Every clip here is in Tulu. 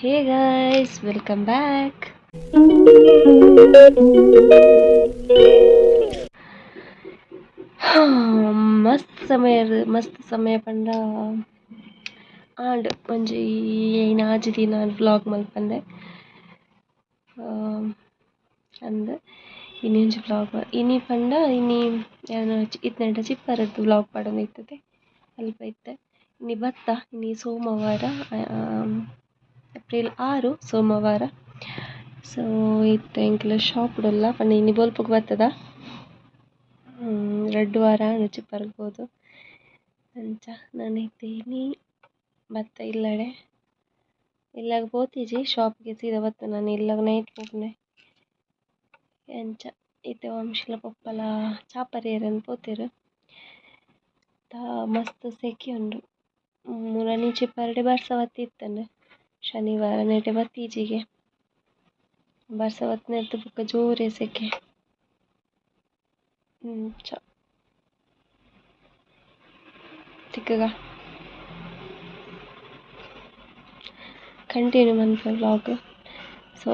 Hey guys, welcome back. ಮಸ್ತ್ ಸಮಯ, ಮಸ್ತ್ ಸಮಯ ಪಂಡ ಆಂಡ್. ಒಂಜಿ ಐನ್ ಆಜಿ ದಿನ ವ್ಲಾಗ್ ಮಲ್ಪಂದೆ. ಅಂದ್, ಇನಿ ಒಂಜಿ ವ್ಲಾಗ್. ಇನಿ ಪಂಡ ಇನಿ ಯಾನ್ ಇತ್ನೆಟ ಚಿಪ್ಪರದ್ದು ವ್ಲಾಗ್ ಪಾಡೊಂದು ಇತ್ತದೆ. ಅಲ್ಪ ಇತ್ತೆ ಇನಿ ಬತ್ತ. ಇನಿ ಸೋಮವಾರ, ಏಪ್ರಿಲ್ 6, ಸೋಮವಾರ. ಸೊ ಇತ್ತೆ ಎಂಕುಲು ಶಾಪ್ಡುಲ್ಲ. ಪಂಡ ಇನಿ ಬೊಲ್ಪುಗು ಬತ್ತದ. 2 ವಾರ ಆಂಡ್ ಚಿಪ್ಪರ್ಗ್ ಪೋದು. ಅಂಚ ನನ ಇತ್ತೆ ಇನಿ ಬತ್ತ ಇಲ್ಲಡೆ. ಇಲ್ಲಗ್ ಪೋತಿಜಿ, ಶಾಪ್ಗೆ ಸೀದಾ ಬತ್ತ. ನಾನು ಇಲ್ಲಗ್ ನೈಟ್ ಪೋಪುನೆ. ಅಂಚ ಇತ್ತೆ ವಂಶಿಲ ಪೊಪ್ಪಲ ಚಾ ಪರಿಯೆರೆ ಪೋತೆರ್. ಮಸ್ತ್ ಸೆಕೆ ಉಂಡು. ಮುಲ್ಪ ಇಂಚಿಪರ್ಡೆ ಬರ್ಸ ಬತ್ತಿತ್ತುಂಡು ಶನಿವಾರ. ನೆಟೆ ಬತ್ತೀಜಿಗೆ. ಬರ್ಸ ಬತ್ತಿನೆರ್ದ್ ಬೊಕ ಜೋರೇ ಸೆಕೆ. ಅಂಚ ತಿಕ್ಕುಗ, ಕಂಟಿನ್ಯೂ ಮನ್ಪುವೆ ವ್ಲಾಗ್. ಸೊ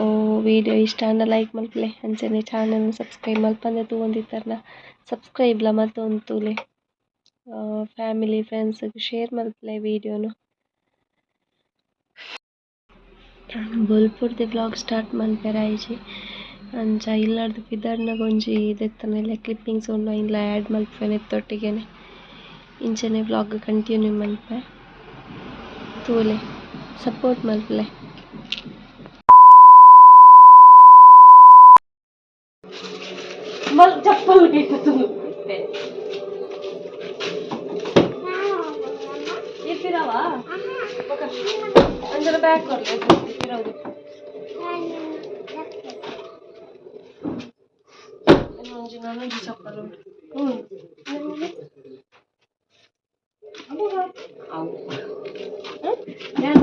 ವೀಡಿಯೋ ಇಷ್ಟ ಆಂಡ ಲೈಕ್ ಮಲ್ಪುಲೆ. ಅಂಚನೆ ಚಾನಲ್ ಸಬ್ಸ್ಕ್ರೈಬ್ ಮಲ್ಪಂದೆ ತೂವೊಂದಿತ್ತರ್ನ ಸಬ್ಸ್ಕ್ರೈಬ್ಲ ಮಲ್ತೊಂದು ತೂಲೆ. ಫ್ಯಾಮಿಲಿ ಫ್ರೆಂಡ್ಸ್ ಶೇರ್ ಮಲ್ಪುಲೆ ವೀಡಿಯೋನು. ಬೊಲ್ಪುರ್ದೆ ವ್ಲಾಗ್ ಸ್ಟಾರ್ಟ್ ಮನ್ಪೆರೆ ಆಯಿಜಿ. ಅಂಚ ಇಲ್ಲರ್ದ್ ಪಿದರ್ನಗ ಒಂಜಿ ದೆತ್ತನ ಕ್ಲಿಪ್ಪಿಂಗ್ಸ್ ಉಂಡು, ಐನ್ಲ ಆ್ಯಡ್ ಮಲ್ಪುವೆ ನೆತ್ತೊಟ್ಟಿಗೆನೆ. ಇಂಚನೆ ವ್ಲಾಗ್ ಕಂಟಿನ್ಯೂ ಮನ್ಪೆ, ತೂಲೆ, ಸಪೋರ್ಟ್ ಮಲ್ಪುಲೆ. ಮಲ್ ಚಪ್ಪಲ್ ಇರ್ತೀರವಾ? ಅಂಜನ ಬ್ಯಾಗ್ ಕೊರ್ಲೆ ಇರೋದು. ಒಂಜಿ ನನೊಂಜಿ ಚಪ್ಪಲ್ ಉಂಟು. ಹ್ಞೂ,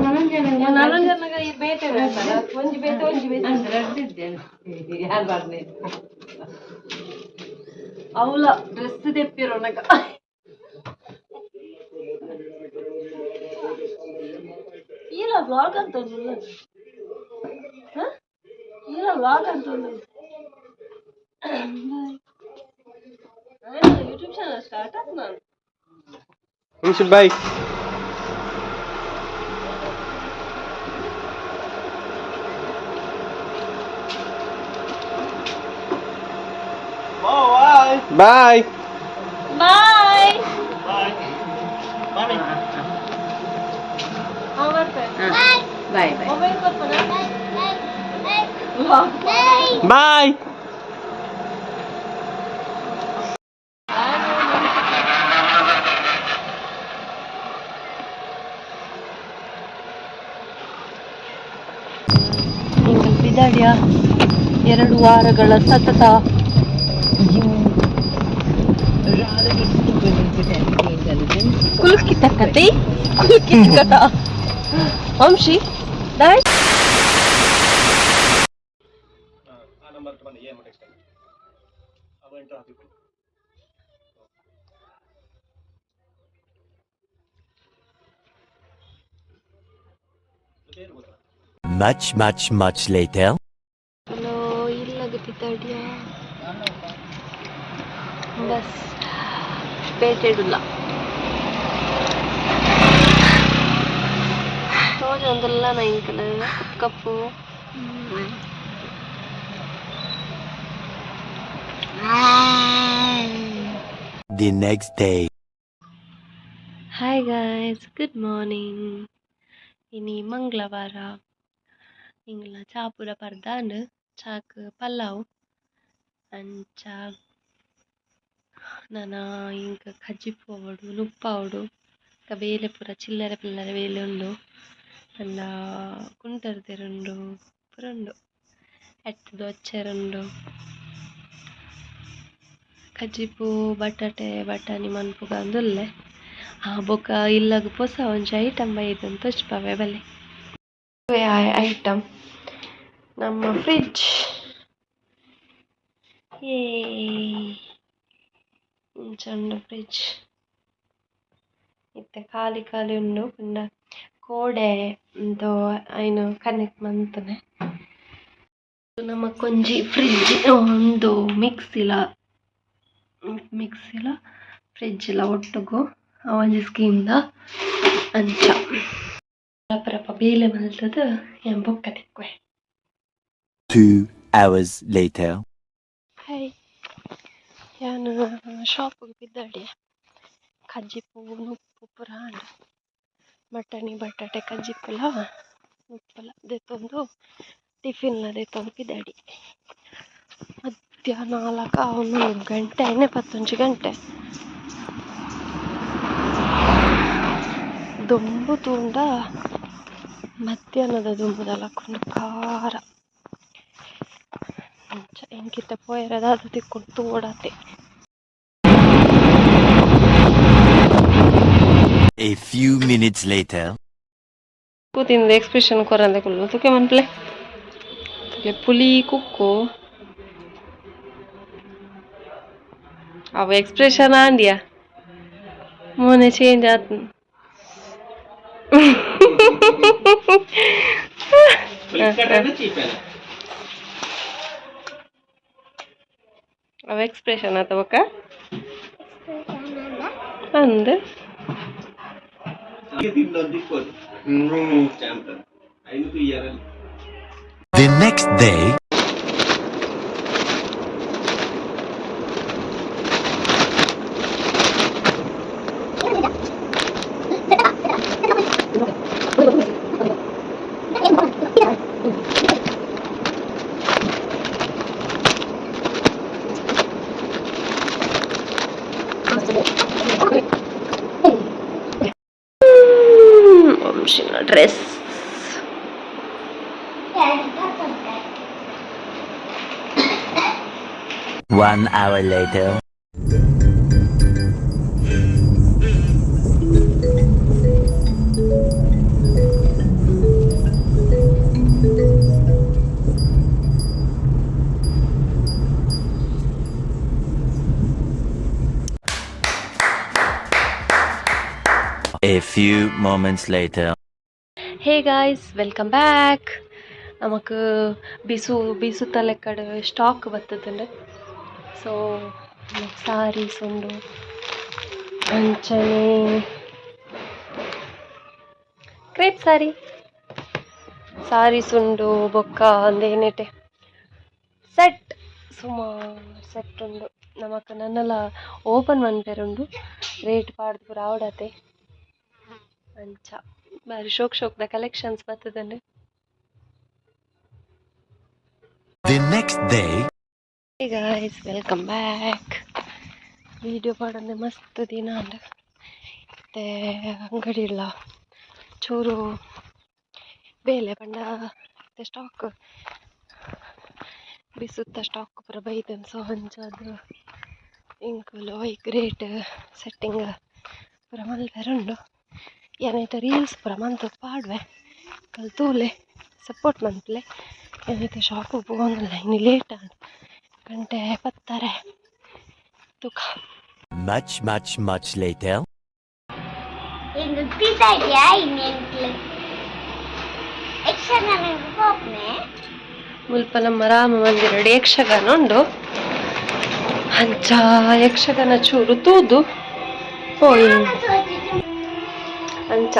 ನನೊಂಜಿ ಬೇತೆ ಒಂಜಿ, ಬೇತೆ ಒಂಜಿ ಬೇತೆ. ಅವಳ ಡ್ರೆಸ್ ತೆಪ್ಪಿರೋನಗ. ಇಲ್ಲ, ವ್ಲಾಗ್ ಅಂತ ಒಂದಿಲ್ಲ. ಇಲ್ಲ, ವ್ಲಾಗ್ ಅಂತ ಒಂದು ಯೂಟ್ಯೂಬ್ ಚಾನಲ್ ಸ್ಟಾರ್ಟ್ ಆಯ್ತು ನಾನು. Bye. Bye. Bye. Bye. Bye bye. Mobile ಕೊರ್ಪನ. ಬಾಯ್. ಎಂಕಲ್ ಪಿದಾಡ್ಯ. 2 ವಾರಗಳ ಸತತ ಕುಲುಕಿ ತಕ್ಕತೆ, ಕುಲುಕಿ ತಕ್ಕತ. ವಂಶಿ ದಾಯ್. ಆ ನಂಬರ್ ಬನ್ನಿ. ಏನು ಟೆಕ್ಸ್ಟೈಲ್ ಅವ ಎಂಟರ್ ಹಾಕಿ. Much, much, much later. Hello, ಇಲ್ಲಗ ಪಿದಾಡ್ಯ. ಬಸ್ ಪೇಟೆಡುಲ್ಲ ತೋಜೊಂದುಲ್ಲ ಎಂಕಲ್ ಕಪ್ಪು ಕಪ್ಪು. The next day. Hi guys, good morning. ಇನಿ ಮಂಗಳವಾರ. ಇಂಗ್ಲ ಚಾಪುರ ಪರ್ದಾಂಡ್. ಚಾಕ್ ಪಲಾವ್. ಅಂಚ ನನ ಎಂಕ್ ಕಜಿಪು ಆವೊಡು, ನುಪ್ಪಾವೊಡು. ಬೊಕ ಬೇಲೆ ಪೂರ ಚಿಲ್ಲರೆ ಪಿಲ್ಲರೆ ಬೇಲೆ ಉಂಡು. ಪಂಡ ಕುಂಟರ್ದೆರುಂಡು, ಪೂರ ಉಂಡು. ಎಟ್ತ್‌ದ್ ಒಚ್ಚೆರುಂಡು. ಕಜಿಪು ಬಟಾಟೆ ಬಟಾಣಿ ಮನ್ಪುಗ ಅಂದುಲ್ಲೆ. ಬೊಕ ಇಲ್ಲಗ್ ಪೊಸ ಒಂಜಿ ಐಟಮ್ ಬೈದ್ಂದ್, ತೋಜ್ಪಾವೆ ಬಲೆ. ಐಟಮ್ ನಮ್ಮ ಫ್ರಿಡ್ಜ್. ಏ, ಇಂಚ ಉಂಡು ಫ್ರಿಡ್ಜ್. ಇತ್ತೆ ಖಾಲಿ ಖಾಲಿ ಉಂಡು. ಪಂಡ ಕೋಡೆ ಇಂದು ಐನ್ ಕನೆಕ್ಟ್ ಮಂತನೆ. ನಮಕೊಂಜಿ ಫ್ರಿಡ್ಜ್ ಒಂದು ಮಿಕ್ಸಿಲ ಮಿಕ್ಸಿಲ ಫ್ರಿಡ್ಜ್ಲ ಒಟ್ಟುಗು ಒಂಜಿ ಸ್ಕೀಮ್ದ ಅಂಚ ರಪ ಬೇಲೆ ಮಲ್ತುದು ಯಾನ್ ಬೊಕ್ಕ ತಿಕ್ಕುವೆ. 2 hours later. Hi, ಯಾನ್ ಶಾಪ್ಗ್ ಪಿದಡ್ಯೆ. ಕಜ್ಜಿಪು ನುಪ್ಪು ಪೂರ ಆಂಡ್. ಬಟಾಣಿ ಬಟಾಟೆ ಕಜ್ಜಿಪುಲ ನುಪ್ಪುಲ ದೆತ್ತೊಂದು ಟಿಫಿನ್ಲ ದೆತ್ತೊಂದು ಪಿದಡಿ. ಮಧ್ಯಾಹ್ನ ನಾಲಕ ಆವೊಂದುಂಡು, ಗಂಟೆ ಆಯ್ನೆ ಪತ್ತೊಂಜಿ ಗಂಟೆ. ದೊಂಬು ತೂಂಡ ಮಧ್ಯಾಹ್ನದ ದೊಂಬುದ ಲೆಕ ಉಂಡು ಖಾರ. ಅಂಚ ಎಂಕ್ ಇತ್ತೆ ಪೋಯೆರೆ ದಾದ ತಿಕ್ಕುಂಡು ತೂವೊಡಾತೆ. A few minutes later. ತಿಂದು ಎಕ್ಸ್ಪ್ರೆಷನ್ ಕೊರಂದೆ ಕುಲ್ಲು ತುಕೆ ಮನ್ಪುಲೆ ತುಕೆ ಪುಲಿ ಕುಕ್ಕು ಅವು ಎಕ್ಸ್ಪ್ರೆಷನ್ ಆಂಡಿಯ ಮೋನೆ ಚೇಂಜ್ ಆತ್ನ. ಅವು ಎಕ್ಸ್ಪ್ರೆಷನ್ ಆತ ಬೊಕ್ಕ ಅಂದ್. The next day. ವಂಶಿನ dress. 1 hour later. A few moments later. Hey guys, welcome back. ನಮಕ್ ಬಿಸು ಬಿಸುತ ಲೆಕ್ಕಡ್ ಸ್ಟಾಕ್ ಬತ್ತುದುಂಡು. ಸೊ ಸಾರೀಸ್ ಉಂಡು, ಅಂಚನೆ ಕ್ರೇಪ್ ಸಾರಿ ಸಾರೀಸ್ ಉಂಡು. ಬೊಕ್ಕ ಅಂದೇನೇಟೆ ಸೆಟ್ ಸುಮಾರ್ ಸೆಟ್ ಉಂಡು. ನಮಕ್ ನನಲ ಓಪನ್ ಮನ್ಪೆರೆ ಉಂಡು, ರೇಟ್ ಪಾಡ್ದ್ ಪೂರ ಆವಡತೆ. ಅಂಚ ಬಾರಿ ಶೋಕ್ ಶೋಕ್ದ collections ಬತ್ತುದುಂಡು. The next day. Hey guys, welcome back. Video ಪಾಡೊಂದು ಮಸ್ತ್ ದಿನ ಆಂಡ್. ಇತ್ತೆ ಅಂಗಡಿ ಇಲ್ಲ ಚೂರು ಬೇಲೆ ಪಂಡ ಇತ್ತೆ ಸ್ಟಾಕ್ ಬಿಸುತ್ತ ಸ್ಟಾಕ್ ಪೂರ ಬೈದ್ಂಡ್. ಸೊ ಅಂಚಾದ್ ಎಂಕುಲು ಐಕ್ ರೇಟ್ ಸೆಟ್ಟಿಂಗ್ ಪೂರ ಮಲ್ಪೆರೆ ಉಂಡು. ಯಾನ್ ಐತ ರೀಲ್ಸ್ ಪೂರ ಮಂತ್ ಪಾಡುವೆ, ನಿಕುಲು ತೂಲೆ, ಸಪೋರ್ಟ್ ಮನ್ಪುಲೆ. ಯಾನ್ ಇತ್ತೆ ಶಾಪುಗು ಪೋವೊಂದುಲ್ಲೆ. ಇನಿ ಲೇಟ್ ಆಂಡ್, ಗಂಟೆ ಪತ್ತರೆ ತೂಕ. Much, much, much later. ಎಂಕ್ ಪಿದಾಡ್ಯ ಇನ್ನೆಂಕ್ಲು ಯಕ್ಷಗಾನಗ್ ಪೋಪುನೆ. ಮುಲ್ಪ ನಮ್ಮ ರಾಮ ಮಂದಿರಡ್ ಯಕ್ಷಗಾನ ಉಂಡು. ಅಂಚ ಯಕ್ಷಗಾನ ಚೂರು ತೂದು ಪೋಯಿ ಅಂಚ.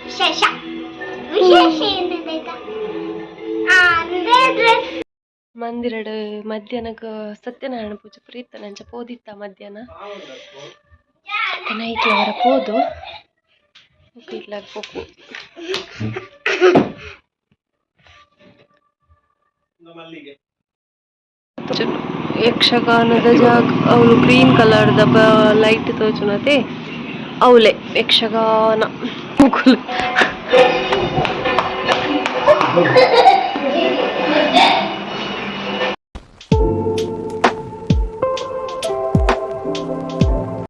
ವಿಶೇಷ ವಿಶೇಷ ಏನದೈತ ಅಂದ್ರೆ ಡ್ರೆಸ್. ಮಂದಿರಡ್ ಮಧ್ಯಾಹ್ನಗ್ ಸತ್ಯನಾರಾಯಣ ಪೂಜೆ ಪೂರ ಇತ್ತುಂಡು. ಅಂಚ ಪೋದಿತ್ತ ಮಧ್ಯಾಹ್ನ. ನೈಟ್ ಅವರ ಪೋದು ಬೊಕ ಇಲ್ಲಗ್ ಪೋಪು. ಮಲ್ಲಿಗೆ. ಯಕ್ಷಗಾನದ ಜಾಗ ಅವ್ಲು ಗ್ರೀನ್ ಕಲರ್ ದ ಲೈಟ್ ತೋಜುನತೆ ಅವ್ಲೆ ಯಕ್ಷಗಾನ ಮುಕುಲು.